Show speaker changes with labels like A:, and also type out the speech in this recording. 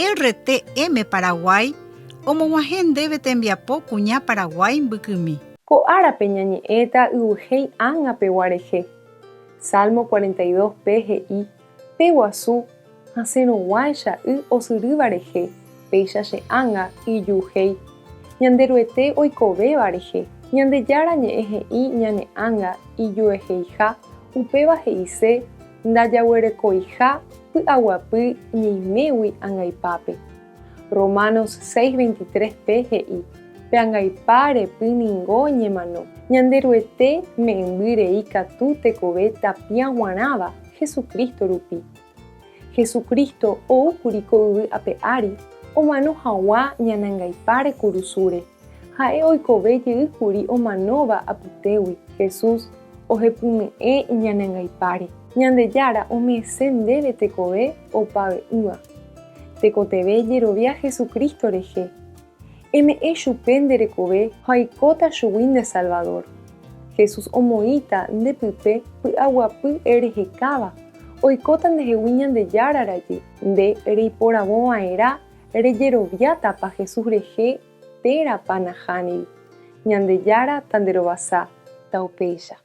A: RTM Paraguay omog̃uahẽ ndéve tembiapo kuña Paraguái mbykymi.
B: Ko árape ñañe'ẽta yvyhéi ánga pegua rehe. Salmo 42 pe he'i, Pe guasu hasẽrõguáicha y osyrýva rehe, péicha che ánga ijuhéi. Ñanderuete oikovéva rehe. Ñandejára ñe'ẽ he'i ñane ánga ijueheiha, upéva he'ise ndajaguerekoiha py'aguapy ñeimégui angaipápe. Romanos 6:23 pe he'i, Pe angaipa repy ningo ñemano. Ñanderuete me'ẽmby rei katu tekove tapia guarãva Jesucristo rupi. Jesucristo oúkuri ko yvy ape ári omano haguã ñane angaipáre kurusúre. Ha'e oikove jeýkuri omanóva apytégui. Jesús ohepyme'ẽ ñane angaipáre. Ñandejára ome'ẽse ndéve tekove opave'ỹva. Tekotevẽ jerovia Jesucristo rehe. Eme'ẽ chupe nde rekove ha oikóta chugui nde Salvador. Jesús omoĩta nde pype py'aguapy rehekáva, oikóta ndehegui Ñandejára rajy. Nde reiporavo va'erã rejeroviátapa Jesús rehe térãpa nahániri. Ñandejára tanderovasa. Taupéicha.